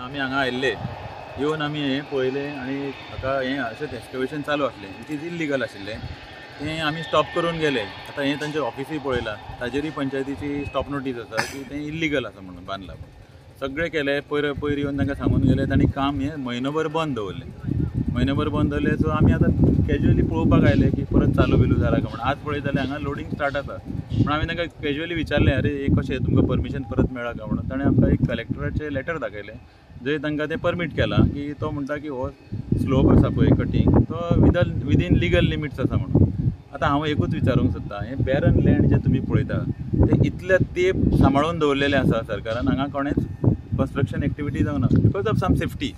आमी हांगा आयिल्ले येवन आमी हें पळयलें आनी हाका हें अशेंच एक्सकवेशन चालू आसलें, which is illegal आशिल्लें, तें आमी स्टॉप करून गेले. आतां हें तांचे ऑफिसूय पळयलां, ताजेरूय पंचायतीची स्टॉप नोटीस आसा की तें इल्लिगल आसा म्हणून बांदलां. सगळें केलें, पयर पयर येवन तांकां सांगून गेले, तांणी काम हें म्हयनोभर बंद दवरलें. म्हयनोभर बंद दवरलें. सो आमी आतां कॅज्युअली पळोवपाक आयले की परत चालू बिलू जाला काय म्हणून. आज पळयत जाल्यार हांगा लोडींग स्टार्ट आसा. पूण आमी तांकां कॅज्युअली विचारलें, अरे हे कशें तुमकां परमिशन परत मेळ्ळां काय म्हणून. ताणें आमकां एक कलेक्टराचें लेटर दाखयलें जंय तांकां तें परमीट केलां की तो म्हणटा की हो स्लोप आसा पळय कटींग तो विदीन लिगल लिमिट्स आसा म्हणून. आतां हांव एकूच विचारूंक सोदतां, हें बॅरन लँड जें तुमी पळयता तें इतले तेंप सांबाळून दवरलेलें आसा सरकारान, हांगा कोणेंच कन्स्ट्रक्शन एक्टिविटी जावना because of some safety.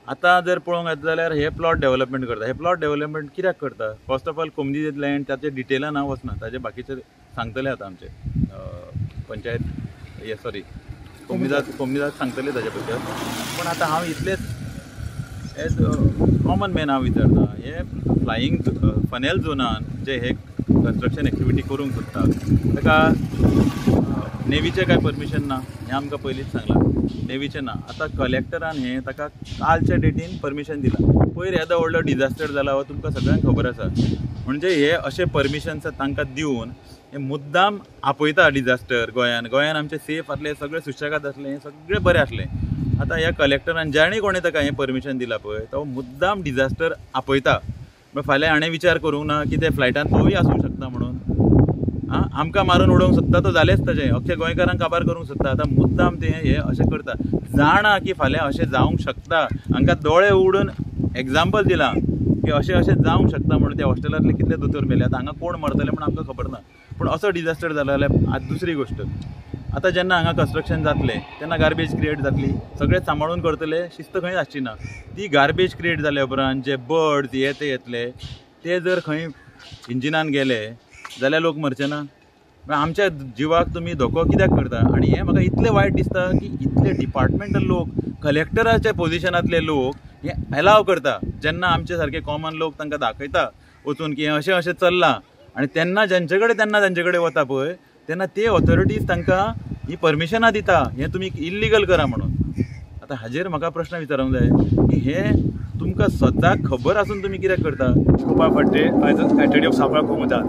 आतां जर पळोवंक येता जाल्यार हे प्लॉट डेवलपमेंट करता. हे प्लॉट डेवलपमेंट कित्याक करता? फर्स्ट ऑफ ऑल कोमदी लँड ताचे डिटेलान हांव वचना, ताजे बाकीचे सांगतले आतां आमचे पंचायत हे सॉरी कोमनीदाद सांगतले ताजे बद्दल. पूण आतां हांव इतलेच एज कॉमन मॅन हांव विचारता, हे फ्लायींग फनेल झोनान जे हे कन्स्ट्रक्शन एक्टिविटी करूंक सोदता ताका नेवीचें कांय परमिशन ना, हें आमकां पयलींच सांगलां, नेवीचें ना. आतां कलेक्टरान हें ताका कालच्या डेटीन परमिशन दिलां. पयर येदो व्हडलो डिजास्टर जाला हो तुमकां सगळ्यांक खबर आसा. म्हणजे हे अशे परमिशन्स तांकां दिवन हे मुद्दाम आपयता डिजास्टर गोंयान. गोंयान आमचें सेफ आसलें, सगळें सुशेगाद आसलें, सगळें बरें आसलें. आतां ह्या कलेक्टरान जाणें कोणें ताका हें परमिशन दिलां पळय तो मुद्दाम डिजास्टर आपयता. फाल्यां हाणें विचार करूंक ना की ते फ्लायटान तोवूय आसूंक शकता म्हणून. आं, आमकां मारून उडोवंक सोदता तो जालेंच ताजें, अख्खे गोंयकारांक काबार करूंक सोदता. आतां मुद्दाम ते हे अशें करता, जाणा की फाल्यां अशें जावंक शकता. हांकां दोळे उडून एग्जाम्पल दिलां की अशें अशें जावंक शकता म्हणून. त्या हॉस्टेलांतले कितले दोतोर मेले, आतां हांगा कोण मरतले म्हूण आमकां खबर ना. पूण असो डिजास्टर जालो जाल्यार आतां दुसरी गोश्ट, आतां जेन्ना हांगा कन्स्ट्रक्शन जातलें तेन्ना गार्बेज क्रिएट जातली, सगळें सांबाळून करतले, शिस्त खंयच आसची ना. ती गार्बेज क्रिएट जाल्या उपरांत जे बर्ड्स हे ते येतले ते जर खंय इंजिनान गेले जाल्यार लोक मरचे ना. आमच्या जिवाक तुमी धोको कित्याक करता? आनी हें म्हाका इतलें वायट दिसता की इतले डिपार्टमेंटल लोक, कलेक्टराच्या पोजिशनांतले लोक हे एलाव करता. जेन्ना आमचे सारके कॉमन लोक तांकां दाखयता वचून की हें अशें अशें चल्लां, आनी तेन्ना जेंचे कडेन तेन्ना तांचे कडेन वता पळय तेन्ना ते ऑथॉरिटीज तांकां ही परमिशनां दिता हें तुमी इल्लिगल करा म्हणून. आतां हाजेर म्हाका प्रश्न विचारूंक जाय की हें तुमकां स्वताक खबर आसून तुमी कित्याक करता? Gopal Phadte, as attorney of Sancoale Comunidade.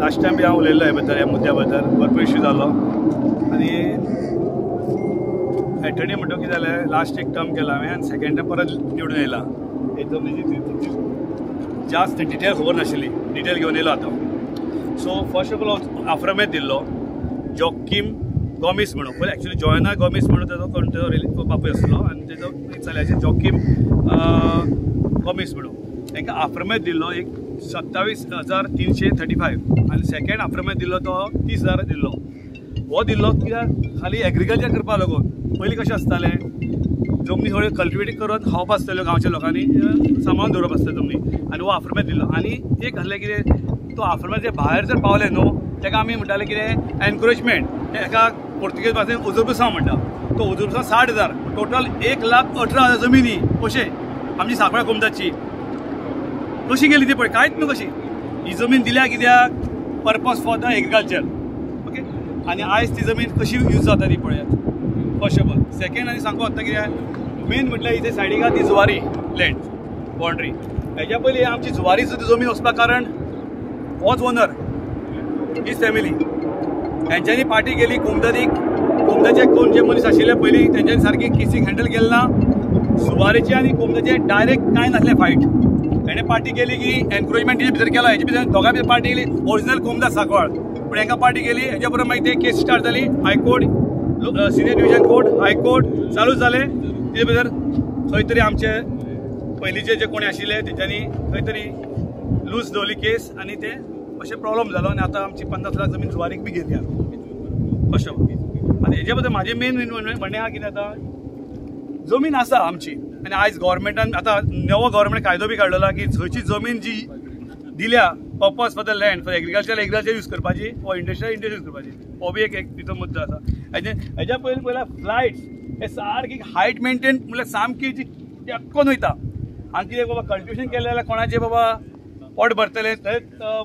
Last time बी हांव उलयल्लो हे बद्दल, ह्या मुद्द्या बद्दल भरपूर इश्यू जालो. आनी एटर्नी म्हणटा कितें जालें, लास्ट एक टर्म केला हांवें आनी सेकेंड टर्म परत निवडून येयला. एकदम जास्त डिटेल खबर नाशिल्ली, डिटेल घेवन येयलो आतां. सो फर्स्ट ऑफ ऑल आफ्रमेद दिल्लो जॉकीम गोमीस म्हणून, पयलीं एक्चुली जॉयना गोमीस म्हणून ताजो कोण तेजो बापूय आसलो आनी तेजो चल्याचें जॉकीम गोमीस म्हणून तांकां आफ्रमेद दिल्लो एक 27,335 आनी सेकेंड आफ्रमेद दिल्लो तो 30,000 दिल्लो. हो दिल्लो कित्याक खाली एग्रीकल्चर करपाक लागून. पयलीं कशें आसतालें, जमनी थोड्यो कल्टिवेट करून खावप आसताल्यो गांवच्या लोकांनी, सांबाळून दवरप आसता जमनी, आनी हो आफ्रमेद दिल्लो. आनी एक आसलें कितें, तो आफ्रमेद भायर जर पावले न्हू ताका आमी म्हणटाले कितें एनक्रोचमेंट, ताका पोर्तुगेज भाशेन उजरपुसांव म्हणटा. तो उजरपुसांव 60,000, टोटल 1,18,000 जमिनी अशें आमची सांकवाळ कोमदाची कशी गेली ती पळय, कांयच न्हू कशी ही जमीन दिल्या कित्याक, purpose for the agriculture. Okay, आनी आयज ती जमीन कशी यूज जाता ती पळयात फर्स्ट ऑफ ऑल. सेकेंड आनी सांगपाक वता कित्याक मेन म्हटल्यार इथे सायडीक आहा ती जुवारी लँड बाउंड्री. हेज्या पयलीं आमची जुवारी सुद्दां जमीन वचपाक कारण होच ओनर ही फॅमिली हेंच्यांनी पार्टी केली कोमदादीक. कोमदाचे कोण जे मनीस आशिल्ले पयलीं तेंच्यांनी सारकी केसीक हँडल केलें ना. सुवारेचे आनी कोमदाचे डायरेक्ट कांय नासलें फायट. तेणें पार्टी केली की एनक्रोचमेंट हेजे भितर केला, हेजे भितर दोगां भितर पार्टी केली. ओरिजिनल कोमदाद सांकवाळ, पूण हेंकां पार्टी केली. हेज्या बरोबर मागीर ते केस स्टार्ट जाली, high court, senior division court, high court चालू जालें. तेजे भितर खंय तरी आमचे पयलींचे जे कोणी आशिल्ले तेंच्यांनी खंय तरी लूज दवरली केस आनी ते अशें प्रॉब्लम जालो. आनी आतां आमची 50 लाख जमीन जुवारीक बी गेली आसा अशें. आनी हेजे बद्दल म्हाजें मेन म्हणणें आहा कितें, आतां जमीन आसा आमची आनी आयज गव्हर्मेंटान आतां नवो गव्हर्मेंट कायदो बी काडलेलो की खंयची जमीन जी दिल्या purpose for the land for agriculture, agriculture use करपाची वा इंडस्ट्रियल इंडस्ट्री यूज करपाची, हो बी एक तिचो मुद्दो आसा. हेज्या पयलीं पयल्या फ्लायट्स हे सारकी हायट मेंटेन म्हणल्यार सामकी जी टेक्कोन वयता. आनी कितें बाबा कल्टिवेशन केलें जाल्यार कोणाचें बाबा पोट भरतलें, थंय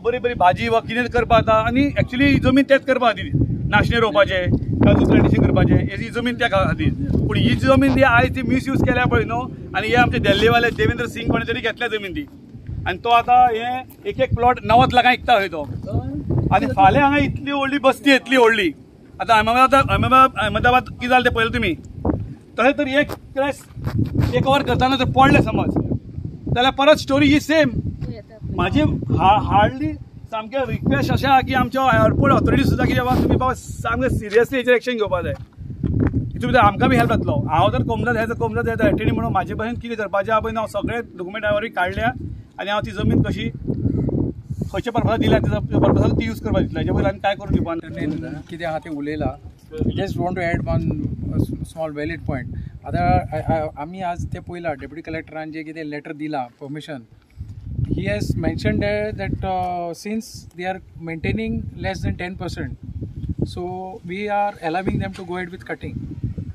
बरी बरी भाजी वा कितें करपाक जाता. आनी एक्चुली जमीन तेच करपाक दिली, नाशणे रोवपाचें काजू प्लांटेशन करपाचें, ही जमीन त्या खातीर. पूण ही जमीन ती आयज ती मिसयूज केल्या पळय न्हू, आनी हे आमचे दिल्लीवाले देवेंद्र सिंग कोणे तरी घेतल्या जमीन ती, आनी तो आतां हे एक एक प्लॉट 90 लाखां विकता खंय तो. आनी फाल्यां हांगा इतली व्हडली बस्ती येतली व्हडली, आतां अहमदाबाद कितें जालें तें पळयलें तुमी. तशें तर एक क्रेस टेक ओवर करतना जर पडलें समज जाल्यार परत स्टोरी ही सेम. म्हाजी हार्डली सामकें रिक्वेस्ट अशें आहा की आमच्या एअरपोर्ट ऑथॉरिटी सुद्दां कितें बाबा तुमी बाबा सामकें सिरियसली हेचेर एक्शन घेवपाक जाय. हितून भितर आमकां बी हेल्प जातलो. हांव जर कोमजात हेजो कोमजात येता एटर्नी म्हणून म्हाजे भशेन कितें करपाचें आहा पळय हांव सगळे डॉक्युमेंट हांवें काडल्या आनी हांव ती जमीन कशी खंयच्या पर्पजाक दिल्या त्या पर्पजाक ती यूज करपाक दितलो. हेजे पयलीं आनी काय करून दिवपा कितें आहा तें उलयलां. Just want to add one small valid point. आतां आमी आज तें पळयलां डेप्युटी कलेक्टरान जें कितें लेटर दिलां permission, he has mentioned that since they are maintaining less than 10%, so we are allowing them to go ahead with cutting.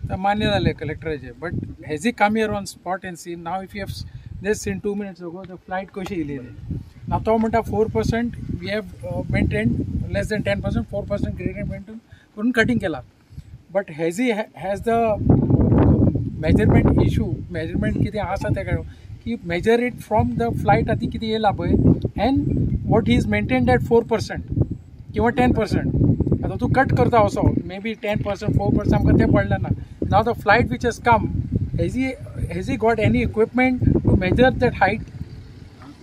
तर मान्य जालें कलेक्टराचें, but has he come here on spot and seen? Now if you have just seen 2 minutes ago the flight कशी येयली ती. Now तो म्हणटा 4% we have maintained less than 10%, 4% gradient maintain करून cutting केला. But has he has the measurement issue, measurement कितें आसा तें की measure it from the flight आतां कितें येयला पळय and what he is maintained at 4% किंवा 10%. आतां तूं कट करता असो maybe 10% 4% आमकां तें पडलें ना. Now the flight which has come, has he got any equipment to measure that height?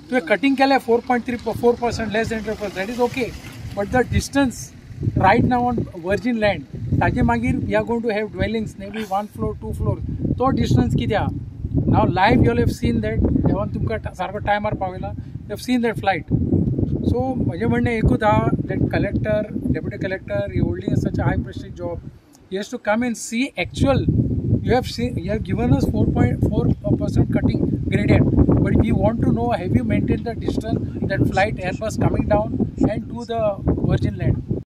तुवें कटिंग केलें 4.34% less than 10%, that is okay, but the distance right now on virgin land ताजे मागीर we are going to have dwellings maybe 1 floor 2 floor, तो distance कितें आहा. Now live you all have seen that, देवान तुमकां सारको टायमार पावयला, you have seen that flight. So म्हजें म्हणणें एकूच आहा that collector, deputy collector he holding such a high prestige job, he has to come and see actual. You have seen, you have given us 4.4% cutting gradient, but we want to know have you maintain the distance that flight Airbus coming down and to the virgin land.